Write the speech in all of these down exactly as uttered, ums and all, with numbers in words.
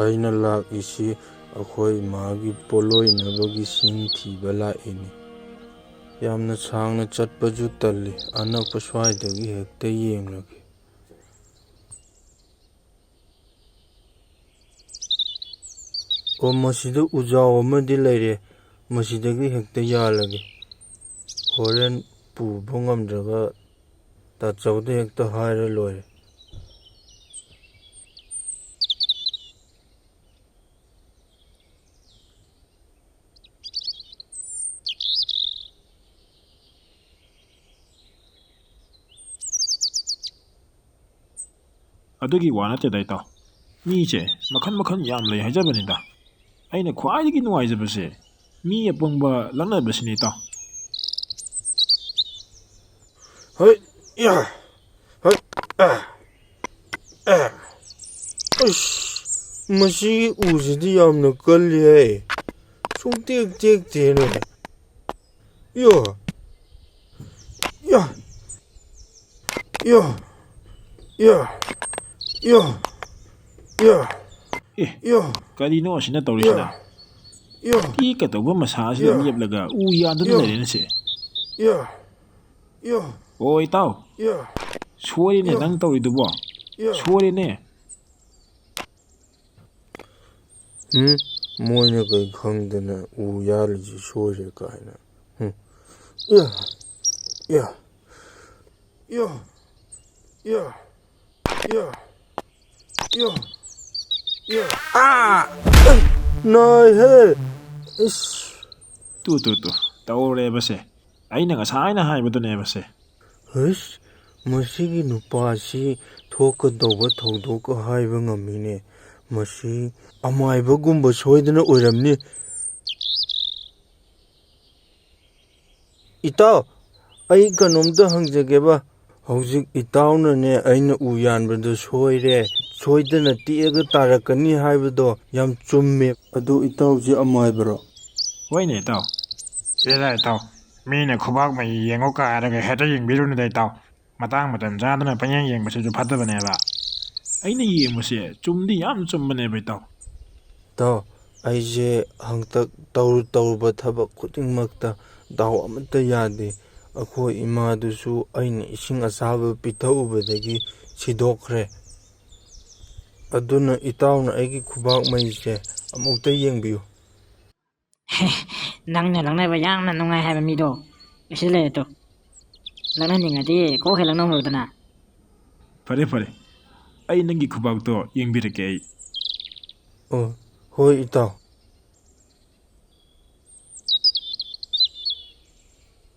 ꯑꯩꯅ ꯂꯥꯛꯏꯁꯤ ꯑꯩꯈꯣꯏ ꯏꯃꯥꯒꯤ ꯄꯣꯠꯂꯣꯏꯅꯕꯒꯤ ꯁꯤꯡ ꯊꯤꯕ ꯂꯥꯛꯏꯅꯤ꯫ ꯌꯥꯝꯅ ꯁꯥꯡꯅ ꯆꯠꯄꯁꯨ ꯇꯜꯂꯤ, ꯑꯅꯛꯄ ꯁ꯭ꯋꯥꯏꯗꯒꯤ ꯍꯦꯛꯇ ꯌꯦꯡꯂꯒꯦ꯫ ꯑꯣ, ꯃꯁꯤꯗ ꯎꯖꯥꯎ ꯑꯃꯗꯤ ꯂꯩꯔꯦ, ꯃꯁꯤꯗꯒꯤ ꯍꯦꯛꯇ ꯌꯥꯜꯂꯒꯦ꯫ ꯍꯣꯔꯦꯟ ꯄꯨꯕ ꯉꯝꯗ꯭ꯔꯒ ꯇꯥꯆꯧꯗ ꯍꯦꯛꯇ ꯍꯥꯏꯔ ꯂꯣꯏꯔꯦ꯫ ꯑꯗꯨꯒꯤ ꯋꯥ ꯅꯠꯇꯦꯗ, ꯏꯇꯥꯎ꯫ ꯃꯤꯁꯦ ꯃꯈꯜ ꯃꯈꯜ ꯌꯥꯝ ꯂꯩ ꯍꯥꯏꯖꯕꯅꯤꯗ꯫ ꯑꯩꯅ ꯈ꯭ꯋꯥꯏꯗꯒꯤ ꯅꯨꯡꯉꯥꯏꯖꯕꯁꯦ ꯃꯤ ꯑꯄꯪꯕ ꯂꯛꯅꯕꯁꯤꯅꯤ, ꯏꯇꯥꯎ꯫ ꯍꯣꯏ, ꯌꯥ, ꯍꯣꯏ, ꯑ, ꯑ꯫ ꯑꯁ, ꯃꯁꯤꯒꯤ ꯎꯁꯤꯗꯤ ꯌꯥꯝꯅ ꯀꯜꯂꯤꯍꯦ꯫ ꯁꯨꯡꯇꯦꯛ ꯇꯦꯛꯇꯦꯅꯦ꯫ ꯌꯣ꯫ ꯌꯣ꯫ ꯌꯣ꯫ ꯌꯣ꯫ ꯌꯣ꯫ ꯌꯣ꯫ ꯑꯦ, ꯌꯣ꯫ ꯀꯔꯤꯅꯣ ꯑꯁꯤꯅ ꯇꯧꯔꯤꯁꯤꯅ? ꯌꯣ꯫ ꯌꯣ꯫ ꯇꯦꯛꯀꯗꯧꯕ ꯃꯁꯥ ꯑꯁꯤꯗ ꯌꯣ꯫ ꯂꯦꯞꯂꯒ ꯎ ꯌꯥꯟꯗꯨꯅ ꯌꯣ꯫ ꯂꯩꯔꯦꯅꯦ ꯁꯦ꯫ ꯌꯣ꯫ ꯌꯣ꯫ ꯑꯣ, ꯏꯇꯥꯎ꯫ ꯌꯣ꯫ ꯁꯣꯏꯔꯦꯅꯦ ꯌꯣ꯫ ꯅꯪ ꯇꯧꯔꯤꯗꯨꯕꯣ꯫ ꯌꯣ꯫ ꯁꯣꯏꯔꯦꯅꯦ꯫ ꯎꯝ? ꯃꯣꯏꯅ ꯀꯩ ꯈꯪꯗꯅ ꯎ ꯌꯥꯜꯂꯤꯁꯤ ꯁꯣꯏꯔꯦ ꯀꯥꯏꯅ꯫ ꯎꯝ꯫ ꯌꯥ, ꯌꯥ, ꯌꯥ, ꯌꯥ, ꯌꯥ, ꯌꯥ, ꯌꯥ꯫ ꯑꯥ! ꯅꯥꯏꯍꯦ! ꯏꯁ! ꯇꯨ, ꯇꯨ, ꯇꯨ, ꯇꯧꯔꯦꯕꯁꯦ꯫ ꯑꯩꯅ ꯉꯁꯥꯏꯅ ꯍꯥꯏꯕꯗꯨꯅꯦꯕꯁꯦ꯫ ꯍꯩꯁ, ꯃꯁꯤꯒꯤ ꯅꯨꯄꯥꯁꯤ ꯊꯣꯛꯀꯗꯧꯕ ꯊꯧꯗꯣꯛꯀ ꯍꯥꯏꯕ ꯉꯝꯃꯤꯅꯦ꯫ ꯃꯁꯤ ꯑꯃꯥꯏꯕꯒꯨꯝꯕ ꯁꯣꯏꯗꯅ ꯑꯣꯏꯔꯝꯅꯤ꯫ ꯏꯇꯥꯎ, ꯑꯩ ꯀꯩꯅꯣꯝꯇ ꯍꯪꯖꯒꯦꯕ꯫ ꯍꯧꯖꯤꯛ ꯏꯇꯥꯎꯅꯅꯦ ꯑꯩꯅ ꯎ ꯌꯥꯟꯕꯗꯣ ꯁꯣꯏꯔꯦ, ꯁꯣꯏꯗꯅ ꯇꯦꯛꯑꯒ ꯇꯥꯔꯛꯀꯅꯤ ꯍꯥꯏꯕꯗꯣ ꯌꯥꯝ ꯆꯨꯝꯃꯦ꯫ ꯑꯗꯨ ꯏꯇꯥꯎꯁꯦ ꯑꯃꯥꯏꯕꯔꯣ? ꯍꯣꯏꯅꯦ ꯏꯇꯥꯎ꯫ ꯍꯦꯔꯥ ꯏꯇꯥꯎ, ꯃꯤꯅ ꯈꯨꯕꯥꯛ ꯃꯩ ꯌꯦꯡꯉꯣ ꯀꯥꯏꯔꯒ ꯍꯦꯛꯇ ꯌꯦꯡꯕꯤꯔꯨꯅꯨꯗ, ꯏꯇꯥꯎ꯫ ꯃꯇꯥꯡ ꯃꯇꯝ ꯆꯥꯗꯅ ꯄꯪꯌꯦꯡ ꯌꯦꯡꯕꯁꯤꯁꯨ ꯐꯠꯇꯕꯅꯦꯕ꯫ ꯑꯩꯅ ꯌꯦꯡꯕꯁꯦ ꯆꯨꯝꯗꯤ ꯌꯥꯝ ꯆꯨꯝꯕꯅꯦꯕ, ꯏꯇꯥꯎ꯫ ꯏꯇꯥꯎ, ꯑꯩꯁꯦ ꯍꯟꯇꯛ ꯇꯧꯔꯨ ꯇꯧꯔꯨꯕ ꯊꯕꯛ ꯈꯨꯗꯤꯡꯃꯛꯇ ꯗꯥꯎ ꯑꯃꯠꯇ ꯌꯥꯗꯦ꯫ ꯑꯩꯈꯣꯏ ꯏꯃꯥꯗꯨꯁꯨ ꯑꯩꯅ ꯏꯁꯤꯡ ꯑꯁꯥꯕ ꯄꯤꯊꯛꯎꯕꯗꯒꯤ ꯁꯤꯗꯣꯛꯈ꯭ꯔꯦ꯫ ꯑꯗꯨꯅ ꯏꯇꯥꯎꯅ ꯑꯩꯒꯤ ꯈꯨꯕꯥꯛ ꯃꯩꯁꯦ ꯑꯃꯨꯛꯇ ꯌꯦꯡꯕꯤꯌꯨ꯫ ꯅꯪꯅ ꯂꯛꯅꯕ ꯌꯥꯝꯅ ꯅꯨꯡꯉꯥꯏ ꯍꯥꯏꯕ ꯃꯤꯗꯣ ꯑꯁꯤ ꯂꯩꯔꯦ ꯇꯨ꯫ ꯂꯛꯅꯅꯤꯡꯉꯗꯤ ꯀꯣꯛ ꯍꯦꯛ ꯂꯛꯅꯧꯔꯣꯗꯅ꯫ ꯐꯔꯦ, ꯐꯔꯦ꯫ ꯑꯩ ꯅꯪꯒꯤ ꯈꯨꯕꯥꯛꯇꯣ ꯌꯦꯡꯕꯤꯔꯛꯀꯦ ꯑꯩ꯫ ꯑꯣ, ꯍꯣꯏ, ꯏꯇꯥꯎ꯫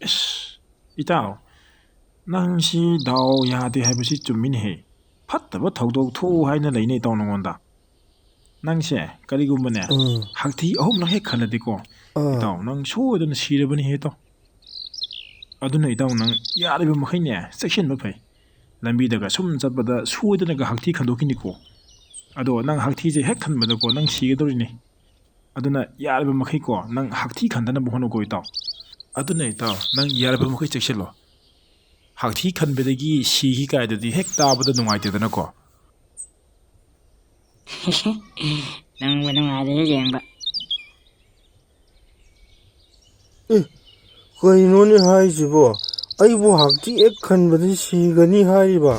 ꯏꯁ, ꯏꯇꯥꯎ, ꯅꯪꯁꯤ ꯗꯥꯎ ꯌꯥꯗꯦ ꯍꯥꯏꯕꯁꯤ ꯆꯨꯝꯃꯤꯅꯦꯍꯦ꯫ ꯐꯠꯇꯕ ꯊꯧꯗꯣꯛ ꯊꯣꯛꯎ ꯍꯥꯏꯅ ꯂꯩꯅꯦ, ꯏꯇꯥꯎ, ꯅꯉꯣꯟꯗ꯫ ꯅꯪꯁꯦ ꯀꯔꯤꯒꯨꯝꯕꯅꯦ, ꯎꯝ꯫ ꯍꯥꯛꯊꯤ ꯑꯍꯨꯝꯂꯛ ꯍꯦꯛ ꯈꯜꯂꯗꯤꯀꯣ, ꯑꯥ꯫ ꯏꯇꯥꯎ, ꯅꯪ ꯁꯣꯏꯗꯅ ꯁꯤꯔꯕꯅꯤꯍꯦ, ꯏꯇꯥꯎ꯫ ꯑꯗꯨꯅ, ꯏꯇꯥꯎ, ꯅꯪ ꯌꯥꯔꯤꯕ ꯃꯈꯩꯅꯦ, ꯆꯦꯛꯁꯤꯟꯕ ꯐꯩ꯫ ꯂꯝꯕꯤꯗꯒ ꯁꯨꯝ ꯆꯠꯄꯗ ꯁꯣꯏꯗꯅꯒ ꯍꯥꯛꯊꯤ ꯈꯟꯗꯣꯛꯈꯤꯅꯤꯀꯣ꯫ ꯑꯗꯣ ꯅꯪ ꯍꯥꯛꯊꯤꯁꯦ ꯍꯦꯛ ꯈꯟꯕꯗꯀꯣ, ꯅꯪ ꯁꯤꯒꯗꯧꯔꯤꯅꯤ꯫ ꯑꯗꯨꯅ ꯌꯥꯔꯤꯕ ꯃꯈꯩꯀꯣ, ꯅꯪ ꯍꯥꯛꯊꯤ ꯈꯟꯗꯅꯕ ꯍꯣꯠꯅꯧꯀꯣ, ꯏꯇꯥꯎ꯫ ꯑꯗꯨꯅ, ꯏꯇꯥꯎ, ꯅꯪ ꯌꯥꯔꯤꯕ ꯃꯈꯩ ꯆꯦꯛꯁꯤꯜꯂꯣ꯫ ꯍꯥꯛꯊꯤ ꯈꯟꯕꯗꯒꯤ ꯁꯤꯈꯤ ꯀꯥꯏꯗꯨꯗꯤ ꯍꯦꯛ ꯇꯥꯕꯗ ꯅꯨꯡꯉꯥꯏꯇꯦꯗꯅꯀꯣ꯫ ꯅꯪꯕꯨ ꯅꯨꯡꯉꯥꯏꯔꯦꯍꯦ ꯌꯦꯡꯕ꯫ ꯑꯦ, ꯀꯩꯅꯣꯅꯦ ꯍꯥꯏꯁꯤꯕꯣ? ꯑꯩꯕꯨ ꯍꯥꯛꯊꯤ ꯍꯦꯛ ꯈꯟꯕꯗꯤ ꯁꯤꯒꯅꯤ ꯍꯥꯏꯔꯤꯕ?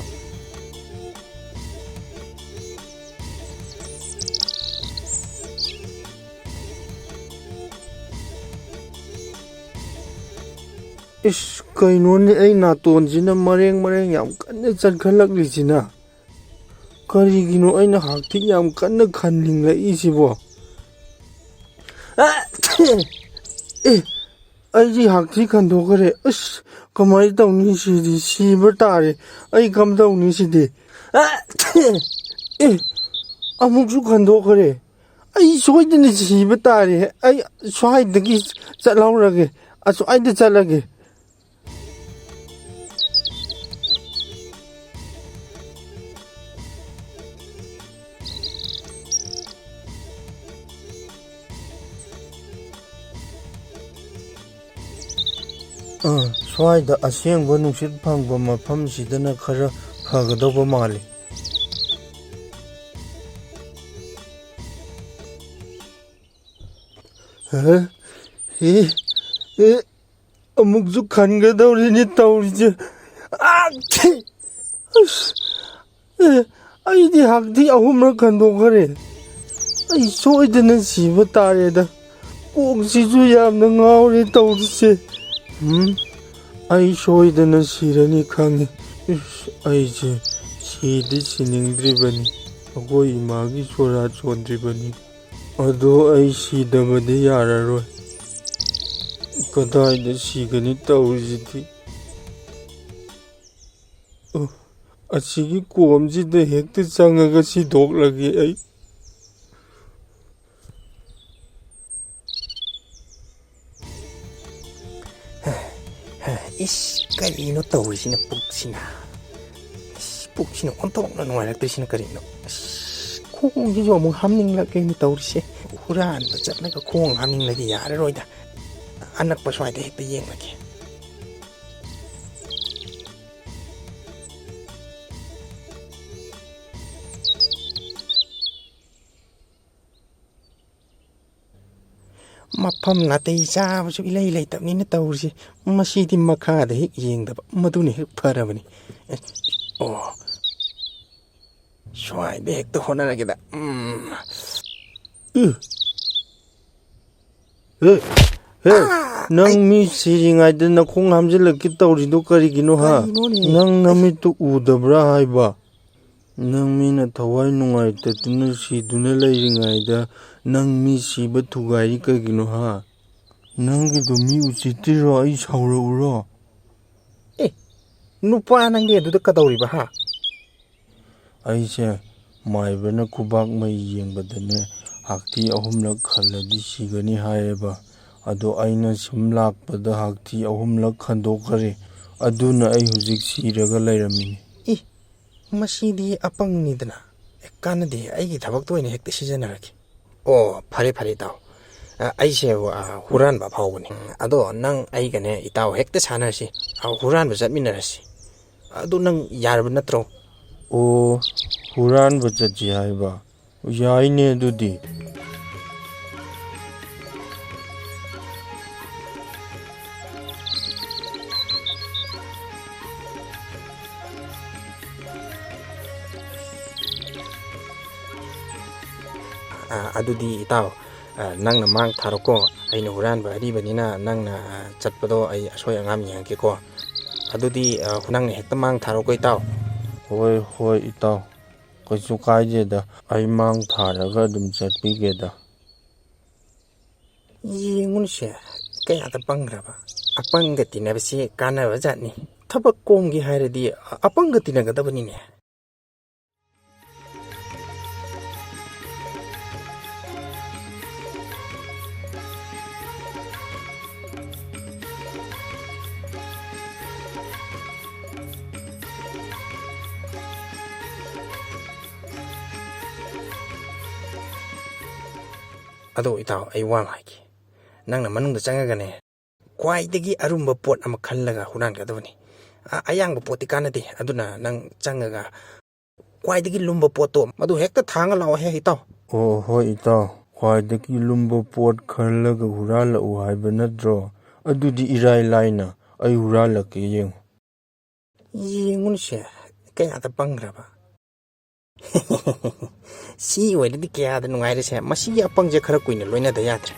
ꯏꯁ, ꯀꯩꯅꯣꯅꯦ, ꯑꯩ ꯅꯥꯇꯣꯟꯁꯤꯅ ꯃꯔꯦꯡ ꯃꯔꯦꯡ ꯌꯥꯝ ꯀꯟꯅ ꯆꯠꯈꯠꯂꯛꯂꯤꯁꯤꯅ? ꯀꯔꯤꯒꯤꯅꯣ ꯑꯩꯅ ꯍꯥꯛꯊꯤ ꯌꯥꯝ ꯀꯟꯅ ꯈꯟꯅꯤꯡꯂꯛꯏꯁꯤꯕꯣ? ꯑꯦ, ꯑꯩꯗꯤ ꯍꯥꯛꯊꯤ ꯈꯟꯗꯣꯛꯈ꯭ꯔꯦ꯫ ꯑꯁ, ꯀꯃꯥꯏꯅ ꯇꯧꯅꯤ ꯁꯤꯗꯤ? ꯁꯤꯕ ꯇꯥꯔꯦ꯫ ꯑꯩ ꯀꯝꯗꯧꯅꯤ ꯁꯤꯗꯤ? ꯑꯦ, ꯑꯃꯨꯛꯁꯨ ꯈꯟꯗꯣꯛꯈ꯭ꯔꯦ꯫ ꯑꯩ ꯁꯣꯏꯗꯅ ꯁꯤꯕ ꯇꯥꯔꯦ꯫ ꯑꯩ ꯁ꯭ꯋꯥꯏꯗꯒꯤ ꯆꯠꯍꯧꯔꯒꯦ꯫ ꯑꯁ꯭ꯋꯥꯏꯗ ꯆꯠꯂꯒꯦ꯫ ꯑꯥ, ꯁ꯭ꯋꯥꯏꯗ ꯑꯁꯦꯡꯕ ꯅꯨꯡꯁꯤꯠ ꯐꯪꯕ ꯃꯐꯝꯁꯤꯗꯅ ꯈꯔ ꯐꯒꯗꯧꯕ ꯃꯥꯜꯂꯤ꯫ ꯍ? ꯑꯦ, ꯑꯦ, ꯑꯃꯨꯛꯁꯨ ꯈꯟꯒꯗꯧꯔꯤꯅꯤ ꯇꯧꯔꯤꯁꯦ꯫ ꯑꯥ, ꯊꯤ! ꯑꯁ, ꯑꯦ, ꯑꯩꯗꯤ ꯍꯥꯛꯊꯤ ꯑꯍꯨꯝꯔꯛ ꯈꯟꯗꯣꯛꯈ꯭ꯔꯦ꯫ ꯑꯩ ꯁꯣꯏꯗꯅ ꯁꯤꯕ ꯇꯥꯔꯦꯗ꯫ ꯀꯣꯛꯁꯤꯁꯨ ꯌꯥꯝꯅ ꯉꯥꯎꯔꯦ ꯇꯧꯔꯤꯁꯦ꯫ ꯎꯝ, ꯑꯩ ꯁꯣꯏꯗꯅ ꯁꯤꯔꯅꯤ ꯈꯪꯉꯤ꯫ ꯏꯁ, ꯑꯩꯁꯦ ꯁꯤꯗꯤ ꯁꯤꯅꯤꯡꯗ꯭ꯔꯤꯕꯅꯤ꯫ ꯑꯩꯈꯣꯏ ꯏꯃꯥꯒꯤ ꯁꯣꯔꯥ ꯆꯣꯟꯗ꯭ꯔꯤꯕꯅꯤ꯫ ꯑꯗꯣ ꯑꯩ ꯁꯤꯗꯕꯗꯤ ꯌꯥꯔꯔꯣꯏ꯫ ꯀꯗꯥꯏꯗ ꯁꯤꯒꯅꯤ ꯇꯧꯔꯤꯁꯤꯗꯤ? ꯑꯣ, ꯑꯁꯤꯒꯤ ꯀꯣꯝꯁꯤꯗ ꯍꯦꯛꯇ ꯆꯪꯉꯒ ꯁꯤꯗꯣꯛꯂꯒꯦ ꯑꯩ꯫ ꯏꯁ, ꯀꯔꯤꯅꯣ ꯇꯧꯔꯤꯁꯤꯅ ꯄꯨꯛꯁꯤꯅ? ꯏꯁ, ꯄꯨꯛꯁꯤꯅ ꯑꯣꯟꯊꯣꯛꯅ ꯅꯨꯡꯉꯥꯏꯔꯛꯇ꯭ꯔꯤꯁꯤꯅ ꯀꯔꯤꯅꯣ? ꯑꯁ, ꯈꯣꯡꯁꯤꯁꯨ ꯑꯃꯨꯛ ꯍꯥꯝꯅꯤꯡꯂꯛꯀꯦꯅ ꯇꯧꯔꯤꯁꯦ꯫ ꯍꯨꯔꯥꯟꯕ ꯆꯠꯂꯒ ꯈꯣꯡ ꯍꯥꯝꯅꯤꯡꯂꯗꯤ ꯌꯥꯔꯔꯣꯏꯗ꯫ ꯑꯅꯛꯄ ꯁ꯭ꯋꯥꯏꯗ ꯍꯦꯛꯇ ꯌꯦꯡꯂꯒꯦ꯫ ꯃꯐꯝ ꯅꯥꯇꯩ ꯆꯥꯕꯁꯨ ꯏꯂꯩ ꯂꯩꯇꯕꯅꯤꯅ ꯇꯧꯔꯤꯁꯦ꯫ ꯃꯁꯤꯗꯤ ꯃꯈꯥꯗ ꯍꯦꯛ ꯌꯦꯡꯗꯕ, ꯃꯗꯨꯅ ꯍꯦꯛ ꯐꯔꯕꯅꯤ꯫ ꯑꯣ, ꯁ꯭ꯋꯥꯏꯗ ꯍꯦꯛꯇ ꯍꯣꯠꯅꯔꯒꯦꯗ꯫ ꯎꯝ꯫ ꯎ꯫ ꯍꯦ, ꯍꯦ, ꯑꯥ, ꯅꯪ ꯑꯩ ꯃꯤ ꯁꯤꯔꯤꯉꯩꯗ ꯅꯈꯣꯡ ꯍꯥꯝꯖꯤꯜꯂꯛꯀꯦ ꯇꯧꯔꯤꯗꯣ ꯀꯔꯤꯒꯤꯅꯣ, ꯍꯥ? ꯀꯔꯤꯅꯣꯅꯦ? ꯅꯪ ꯅꯃꯤꯠꯇꯨ ꯎꯗꯕ꯭ꯔꯥ ꯍꯥꯏꯕ? ꯅꯪ ꯃꯤꯅ ꯊꯋꯥꯏ ꯅꯨꯡꯉꯥꯏꯇꯗꯨꯅ ꯁꯤꯗꯨꯅ ꯂꯩꯔꯤꯉꯩꯗ ꯅꯪ ꯃꯤ ꯁꯤꯕ ꯊꯨꯒꯥꯏꯔꯤ ꯀꯩꯒꯤꯅꯣ, ꯍꯥ? ꯅꯪꯒꯤꯗꯣ ꯃꯤ ꯎꯁꯤꯠꯇ꯭ꯔꯤꯔꯣ? ꯑꯩ ꯁꯥꯎꯔꯛꯎꯔꯣ? ꯑꯦ, ꯅꯨꯄꯥ ꯅꯪꯗꯤ ꯑꯗꯨꯗ ꯀꯗꯧꯔꯤꯕ, ꯍꯥ? ꯑꯩꯁꯦ ꯃꯥꯏꯕꯅ ꯈꯨꯕꯥꯛ ꯃꯩ ꯌꯦꯡꯕꯗꯅꯦ, ꯍꯥꯛꯊꯤ ꯑꯍꯨꯝꯂꯛ ꯈꯜꯂꯗꯤ ꯁꯤꯒꯅꯤ ꯍꯥꯏꯌꯦꯕ꯫ ꯑꯗꯣ ꯑꯩꯅ ꯁꯨꯝ ꯂꯥꯛꯄꯗ ꯍꯥꯛꯊꯤ ꯑꯍꯨꯝꯂꯛ ꯈꯟꯗꯣꯛꯈꯔꯦ꯫ ꯑꯗꯨꯅ ꯑꯩ ꯍꯧꯖꯤꯛ ꯁꯤꯔꯒ ꯂꯩꯔꯝꯃꯤꯅꯤ꯫ ꯏ, ꯃꯁꯤꯗꯤ ꯑꯄꯪꯅꯤꯗꯅ꯫ ꯑꯦ, ꯀꯥꯟꯅꯗꯦ, ꯑꯩꯒꯤ ꯊꯕꯛꯇ ꯑꯣꯏꯅ ꯍꯦꯛꯇ ꯁꯤꯖꯤꯟꯅꯔꯒꯦ꯫ ꯑꯣ, ꯐꯔꯦ, ꯐꯔꯦ, ꯏꯇꯥꯎ꯫ ꯑ, ꯑꯩꯁꯦ, ꯑ, ꯍꯨꯔꯥꯟꯕ ꯑꯐꯥꯎꯕꯅꯤ꯫ ꯎꯝ, ꯑꯗꯣ ꯅꯪ ꯑꯩꯒꯅꯦ, ꯏꯇꯥꯎ, ꯍꯦꯛꯇ ꯁꯥꯟꯅꯔꯁꯤ꯫ ꯑ, ꯍꯨꯔꯥꯟꯕ ꯆꯠꯃꯤꯟꯅꯔꯁꯤ꯫ ꯑꯗꯨ ꯅꯪ ꯌꯥꯔꯕ ꯅꯠꯇ꯭ꯔꯣ? ꯑꯣ, ꯍꯨꯔꯥꯟꯕ ꯆꯠꯁꯤ ꯍꯥꯏꯕ? ꯌꯥꯏꯅꯦ ꯑꯗꯨꯗꯤ꯫ ꯑ, ꯑꯗꯨꯗꯤ ꯏꯇꯥꯎ, ꯑ, ꯅꯪꯅ ꯃꯥꯡ ꯊꯥꯔꯣꯀꯣ꯫ ꯑꯩꯅ ꯍꯨꯔꯥꯟꯕ ꯑꯔꯤꯕꯅꯤꯅ ꯅꯪꯅ, ꯑ, ꯆꯠꯄꯗꯣ ꯑꯩ ꯑꯁꯣꯏ ꯑꯉꯥꯝ ꯌꯦꯡꯉꯒꯦꯀꯣ꯫ ꯑꯗꯨꯗꯤ, ꯑ, ꯅꯪꯅ ꯍꯦꯛꯇ ꯃꯥꯡ ꯊꯥꯔꯣꯀꯣ, ꯏꯇꯥꯎ꯫ ꯍꯣꯏ, ꯍꯣꯏ, ꯏꯇꯥꯎ꯫ ꯀꯩꯁꯨ ꯀꯥꯏꯗꯦꯗ꯫ ꯑꯩ ꯃꯥꯡ ꯊꯥꯔꯒ ꯑꯗꯨꯝ ꯆꯠꯄꯤꯒꯦꯗ꯫ ꯌꯦꯡꯉꯨꯅꯁꯦ, ꯀꯌꯥꯗ ꯄꯪꯈ꯭ꯔꯕ꯫ ꯑꯄꯪꯒ ꯇꯤꯟꯅꯕꯁꯤ ꯀꯥꯟꯅꯕ ꯖꯥꯠꯅꯤ꯫ ꯊꯕꯛ ꯀꯣꯝꯒꯦ ꯍꯥꯏꯔꯗꯤ ꯑꯄꯪꯒ ꯇꯤꯟꯅꯒꯗꯕꯅꯤꯅꯦ꯫ ꯑꯗꯣ ꯏꯇꯥꯎ, ꯑꯩ ꯋꯥ ꯑꯃ ꯍꯥꯏꯒꯦ꯫ ꯅꯪꯅ ꯃꯅꯨꯡꯗ ꯆꯪꯉꯒꯅꯦ, ꯈ꯭ꯋꯥꯏꯗꯒꯤ ꯑꯔꯨꯝꯕ ꯄꯣꯠ ꯑꯃ ꯈꯜꯂꯒ ꯍꯨꯔꯥꯟꯒꯗꯕꯅꯤ꯫ ꯑ-, ꯑꯌꯥꯡꯕ ꯄꯣꯠꯇꯤ ꯀꯥꯟꯅꯗꯦ꯫ ꯑꯗꯨꯅ ꯅꯪ ꯆꯪꯉꯒ ꯈ꯭ꯋꯥꯏꯗꯒꯤ ꯂꯨꯝꯕ ꯄꯣꯠꯇꯣ ꯃꯗꯨ ꯍꯦꯛꯇ ꯊꯥꯡꯉ ꯂꯥꯛꯑꯣꯍꯦ, ꯏꯇꯥꯎ꯫ ꯑꯣ, ꯍꯣꯏ, ꯏꯇꯥꯎ꯫ ꯈ꯭ꯋꯥꯏꯗꯒꯤ ꯂꯨꯝꯕ ꯄꯣꯠ ꯈꯜꯂꯒ ꯍꯨꯔꯥꯜꯂꯛꯎ ꯍꯥꯏꯕ ꯅꯠꯇ꯭ꯔꯣ? ꯑꯗꯨꯗꯤ ꯏꯔꯥꯏ ꯂꯥꯏꯅ ꯑꯩ ꯍꯨꯔꯥꯜꯂꯛꯀꯦ, ꯌꯦꯡꯉꯨ꯫ ꯌꯦꯡꯉꯨꯅꯁꯦ, ꯀꯌꯥꯗ ꯄꯪꯈ꯭ꯔꯕ꯫ ꯁꯤ ꯑꯣꯏꯔꯗꯤ ꯀꯌꯥꯗ ꯅꯨꯡꯉꯥꯏꯔꯦꯁꯦ꯫ ꯃꯁꯤꯒꯤ ꯑꯄꯪꯁꯦ ꯈꯔ ꯀꯨꯏꯅ ꯂꯣꯏꯅꯗ ꯌꯥꯗ꯭ꯔꯦ꯫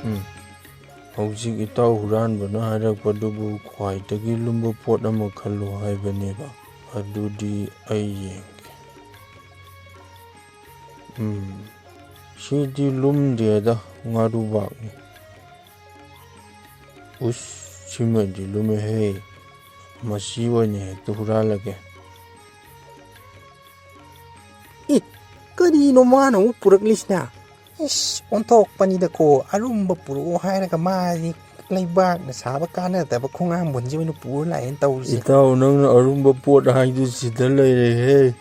ꯎꯝ꯫ ꯍꯧꯖꯤꯛ ꯏꯇꯥꯎ ꯍꯨꯔꯥꯟꯕꯅ ꯍꯥꯏꯔꯛꯄꯗꯨꯕꯨ ꯈ꯭ꯋꯥꯏꯗꯒꯤ ꯂꯨꯝꯕ ꯄꯣꯠ ꯑꯃ ꯈꯜꯂꯨ ꯍꯥꯏꯕꯅꯦꯕ꯫ ꯑꯗꯨꯗꯤ ꯑꯩ ꯌꯦꯡꯒꯦ꯫ ꯎꯝ, ꯁꯤꯗꯤ ꯂꯨꯝꯗꯦꯗ, ꯉꯥꯔꯨꯕꯥꯛꯅꯤ꯫ ꯎꯁ, ꯁꯤꯃꯗꯤ ꯂꯨꯝꯃꯦꯍꯦ꯫ ꯃꯁꯤ ꯑꯣꯏꯅ ꯍꯦꯛꯇ ꯍꯨꯔꯥꯜꯂꯒꯦ꯫ ꯏ, ꯀꯔꯤꯅꯣ ꯃꯥꯅ ꯑꯃꯨꯛ ꯄꯨꯔꯛꯂꯤꯁꯤꯅ? ꯏꯁ, ꯑꯣꯟꯊꯣꯛꯄꯅꯤꯗꯀꯣ, ꯑꯔꯨꯝꯕ ꯄꯨꯔꯛꯑꯣ ꯍꯥꯏꯔꯒ ꯃꯥꯗꯤ ꯂꯩꯕꯥꯛꯅ ꯁꯥꯕ ꯀꯥꯟꯅꯗꯕ ꯈꯣꯡꯍꯥꯝꯕꯣꯟꯁꯤ ꯑꯣꯏꯅ ꯄꯨꯔ ꯂꯥꯛꯑꯦꯅ ꯇꯧꯔꯤꯁꯦ꯫ ꯏꯇꯥꯎ, ꯅꯪꯅ ꯑꯔꯨꯝꯕ ꯄꯣꯠ ꯍꯥꯏꯗꯨ ꯁꯤꯗ ꯂꯩꯔꯦꯍꯦ꯫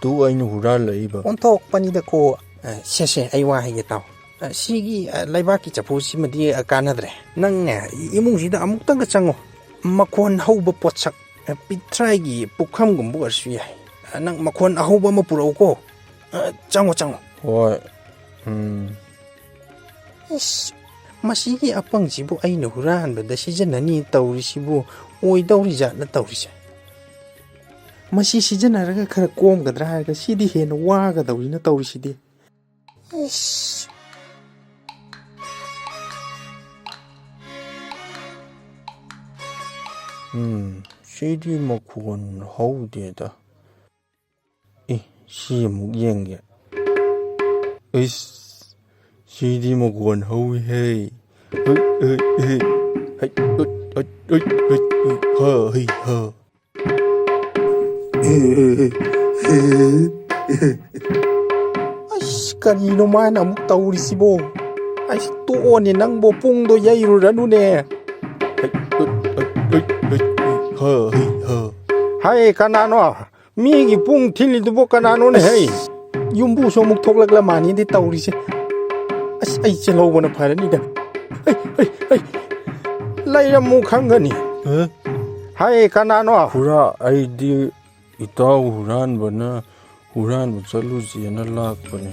ꯇꯨ ꯑꯩꯅ ꯍꯨꯔꯥꯜꯂꯛꯏꯕ꯫ ꯑꯣꯟꯊꯣꯛꯄꯅꯤꯗꯀꯣ꯫ ꯑ, ꯁꯦ, ꯁꯦ, ꯑꯩ ꯋꯥ ꯍꯥꯏꯒꯦ ꯇꯥꯎ꯫ ꯑ, ꯁꯤꯒꯤ, ꯑ, ꯂꯩꯕꯥꯛꯀꯤ ꯆꯐꯨꯁꯤꯃꯗꯤ, ꯑ, ꯀꯥꯟꯅꯗ꯭ꯔꯦ꯫ ꯅꯪꯅꯦ, ꯏꯃꯨꯡꯁꯤꯗ ꯑꯃꯨꯛꯇꯪꯒ ꯆꯪꯉꯣ꯫ ꯃꯈꯣꯟ ꯍꯧꯕ ꯄꯣꯠꯁꯛ, ꯑ, ꯄꯤꯊ꯭ꯔꯥꯏꯒꯤ ꯄꯨꯈꯝꯒꯨꯝꯕ ꯑꯣꯏꯔꯁꯨ ꯌꯥꯏ꯫ ꯑ, ꯅꯪ ꯃꯈꯣꯟ ꯑꯍꯧꯕ ꯑꯃ ꯄꯨꯔꯛꯎꯀꯣ꯫ ꯑ, ꯆꯪꯉꯣ, ꯆꯪꯉꯣ꯫ ꯍꯣꯏ꯫ ꯎꯝ꯫ ꯏꯁ, ꯃꯁꯤꯒꯤ ꯑꯄꯪꯁꯤꯕꯨ ꯑꯩꯅ ꯍꯨꯔꯥꯟꯕꯗ ꯁꯤꯖꯤꯟꯅꯅꯤ ꯇꯧꯔꯤꯁꯤꯕꯨ ꯑꯣꯏꯗꯧꯔꯤꯖꯥꯠꯂ ꯇꯧꯔꯤꯁꯦ? ꯃꯁꯤ ꯁꯤꯖꯤꯟꯅꯔꯒ ꯈꯔ ꯀꯣꯝꯒꯗ꯭ꯔꯥ ꯍꯥꯏꯔꯒ ꯁꯤꯗꯤ ꯍꯦꯟꯅ ꯋꯥꯒꯗꯧꯔꯤꯅ ꯇꯧꯔꯤꯁꯤꯗꯤ꯫ ꯏꯁ꯫ ꯎꯝ, ꯁꯤꯗꯤ ꯃꯈꯣꯟ ꯍꯧꯗꯦꯗ꯫ ꯑꯦ, ꯁꯤ ꯑꯃꯨꯛ ꯌꯦꯡꯒꯦ꯫ ꯏꯁ, ꯁꯤꯗꯤ ꯃꯈꯣꯟ ꯍꯧꯋꯤꯍꯦ꯫ ꯍꯩ, ꯍꯩ, ꯍꯩ꯫ ꯍꯩ, ꯍꯩ, ꯍꯩ, ꯍꯩ, ꯍꯩ, ꯍꯥ, ꯍꯩ, ꯍꯥ꯫ ꯑꯁ, ꯀꯔꯤꯅꯣ ꯃꯥꯅ ꯑꯃꯨꯛ ꯇꯧꯔꯤꯁꯤꯕꯣ? ꯑꯁ, ꯇꯣꯛꯑꯣꯅꯦ ꯅꯪꯕꯣ, ꯄꯨꯡꯗꯣ ꯌꯩꯔꯨꯔꯅꯨꯅꯦ꯫ ꯍꯩ, ꯍꯩ, ꯍꯩ, ꯍꯩ, ꯍꯩ, ꯍꯥ, ꯍꯩ, ꯍꯥ꯫ ꯍꯥꯏ, ꯀꯅꯥꯅꯣ? ꯃꯤꯒꯤ ꯄꯨꯡ ꯊꯤꯜꯂꯤꯗꯨꯕꯨ ꯀꯅꯥꯅꯣꯅꯦ? ꯍꯩ, ꯌꯨꯝꯕꯨꯁꯨ ꯑꯃꯨꯛ ꯊꯣꯛꯂꯛꯂ ꯃꯥꯅꯤꯗꯤ ꯇꯧꯔꯤꯁꯦ꯫ ꯑꯁ, ꯑꯩ ꯆꯦꯜꯍꯧꯕꯅ ꯐꯔꯅꯤꯗ꯫ ꯑꯩ, ꯑꯩ, ꯑꯩ, ꯂꯩꯔꯝꯃꯨ ꯈꯪꯒꯅꯤ꯫ ꯍꯥꯏ, ꯀꯅꯥꯅꯣ? ꯈꯨꯔꯥ, ꯑꯩꯗꯤ ꯏꯇꯥꯎ ꯍꯨꯔꯥꯟꯕꯅ ꯍꯨꯔꯥꯟꯕ ꯆꯠꯂꯨꯁꯦꯅ ꯂꯥꯛꯄꯅꯦ꯫